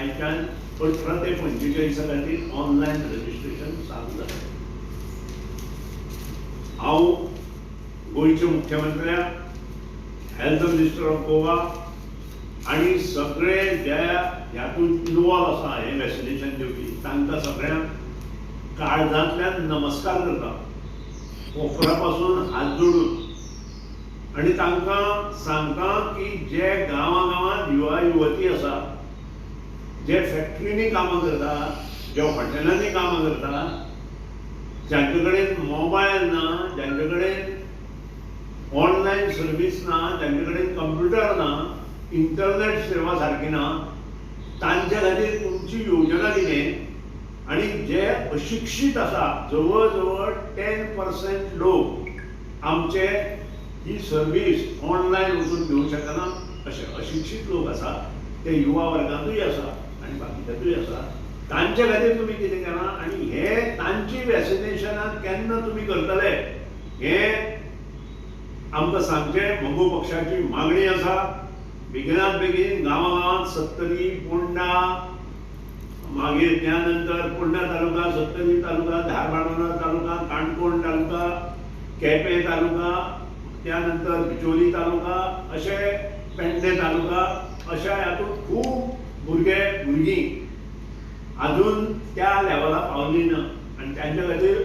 आयच्यान 18 ते 45 खातीर ऑनलायन रजिस्ट्रेशन चालू जालें. हांव गोंयच्या मुख्यमंत्र्याक, हेल्थ मिनिस्टर ऑफ गोवा आनी सगळे जे ह्यातून इनवॉल्व आसा हें वॅक्सिनेशन दिवपी तांकां सगळ्यांक काळजांतल्यान नमस्कार करता, कोपरा पासून हात जोडून, आनी तांकां सांगता की जे गांवां गांवांत युवा युवती आसा, जे फॅक्टरींनी कामां करता, जे हॉटेलांनी कामां करता, जांचे कडेन मोबायल ना, जांचे कडेन ऑनलायन सर्वीस ना, जांचे कडेन कंप्युटर ना, इंटरनेट सेवा सारकी ना, तांचे खातीर तुमची योजना कितें? आनी जे अशिक्षीत आसा, जवळ जवळ 10% लोक आमचे ही सर्वीस ऑनलायन वचून घेवंक शकना अशे अशिक्षीत लोक आसा, ते युवा वर्गांतूय आसा आनी बाकीच्यातूय आसा. तांचे खातीर तुमी कितें केलां आनी हे तांची वॅक्सिनेशनां केन्ना तुमी करतले हें आमकां सांगचें. मगो पक्षाची मागणी आसा बेगिनात बेगीन गांवां गांवांत सत्तरी, पोंडा, मागीर त्या नंतर पोंडा तालुका, सत्तरी तालुका, धारबांदोडा तालुका, काणकोण तालुका, केपें तालुका, त्यानंतर बिचोली तालुका, अशे पेडणे तालुका, अशा हातूंत खूब भुरगे भुरगीं अजून त्या लेवला पावली ना आनी तांच्या खातीर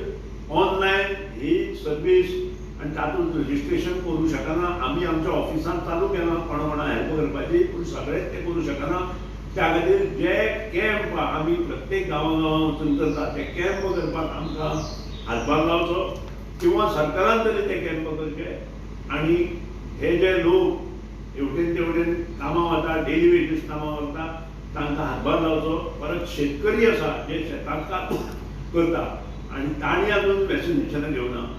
ऑनलायन ही सर्वीस आनी तातूंत रजिस्ट्रेशन करूं शकना. आमी आमच्या ऑफिसांत चालू केलां कोणा कोणा हेल्प करपाची, पूण सगळेच ते करूं शकना. त्या खातीर जे कॅम्प आमी प्रत्येक गांवां गांवां वचून करता ते कॅम्प करपाक आमकां हातभार लावचो किंवा सरकारान तरी ते कॅम्प करचे. आनी हे जे लोक हेवटेन तेवटेन कामां वता, डेली वेजीस कामां वता, तांकां हातभार लावचो. परत शेतकरी आसा जे शेतांत काम करता आनी तांणी अजून वॅक्सिनेशनां घेवना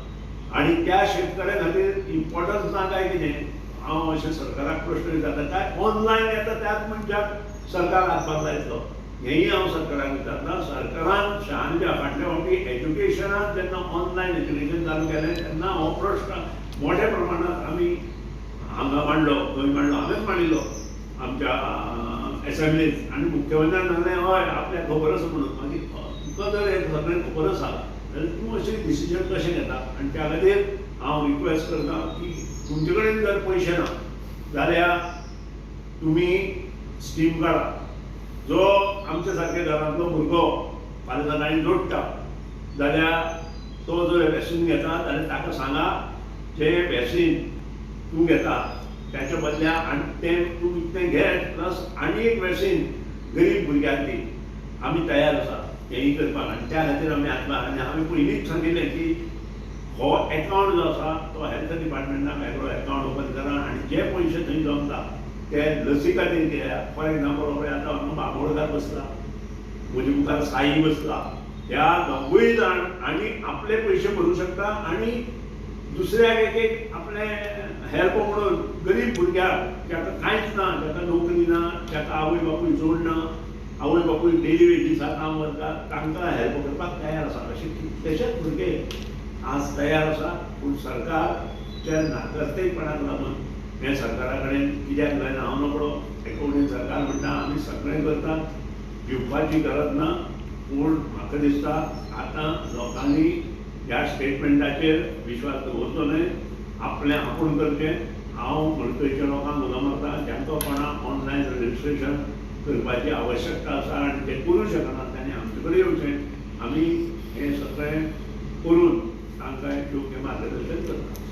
आनी त्या शेतकऱ्यां खातीर इम्पॉर्टन्स ना काय कितें, हांव अशें सरकाराक प्रश्न विचारता. काय ऑनलायन येता त्याच मनशाक सरकार हातभार लायतलो हेंय हांव सरकाराक विचारता. सरकारान शहाणज्या फाटल्या फावटी एज्युकेशनान जेन्ना ऑनलायन एज्युकेशन चालू केलें तेन्ना हो प्रश्न मोठ्या प्रमाणात आमी हांगा मांडलो, खंय मांडलो, हांवेंच मांडिल्लो आमच्या एसेंब्लीत. आनी मुख्यमंत्र्यान सांगलें हय आपल्याक खबर आसा म्हणून. मागीर तुका जर हें सगळें खबर आसा जाल्यार तूं अशें डिसिजन कशें घेता? आनी त्या खातीर हांव रिक्वेस्ट करता की तुमचे कडेन जर पयशे ना जाल्यार तुमी स्कीम काडा. जो आमच्या सारक्या घरांतलो भुरगो फाल्यां सकाळीं जोडटा जाल्यार तो जर वॅक्सिन घेता जाल्यार ताका सांगा जें वॅक्सिन तूं घेता त्याच्या बदल्या आनी तें तूं इतलें घे प्लस आनी एक वॅक्सिन गरीब भुरग्यांक दी, आमी तयार आसा हेंय करपाक. आनी त्या खातीर आमी हातभार. आनी हांवें पयलींच सांगिल्लें की हो एकावंट जो आसा तो हेल्थ डिपार्टमेंटान वेगळो एकावंट ओपन करा आनी जे पयशे थंय जमता ते लसी खातीर घेया. फॉर एग्जाम्पल आतां हांगा बाबोळकार बसला, म्हजे मुखार साई बसला, ह्या दोगूय जाण आनी आपले पयशे भरूं शकता आनी दुसऱ्याक एक एक आपले हेल्प म्हणून गरीब भुरग्याक जाका कांयच ना, जाका नोकरी ना, जाका आवय बापूय जोड ना, आवय बापूय डेली वेजीसार काम करता, तांकां हेल्प करपाक तयार आसा. अशे कितलेशेच भुरगे आज तयार आसा. पूण सरकारच्या नाकर्तेपणाक लागून हें सरकारा कडेन कित्याक जायना हांव नकळो. एका वटेन सरकार म्हणटा आमी सगळें करता, दिवपाची गरज ना. पूण म्हाका दिसता आतां लोकांनी ह्या स्टेटमेंटाचेर विश्वास दवरचो न्हय, आपलें आपूण करचें. हांव मडकयच्या लोकांक उलो मारता जांकां कोणाक ऑनलायन रजिस्ट्रेशन करपाची आवश्यकता आसा आनी ते करूं शकना तांणी आमचे कडेन येवचें. आमी हें सगळें करून तांकां योग्य मार्गदर्शन करता.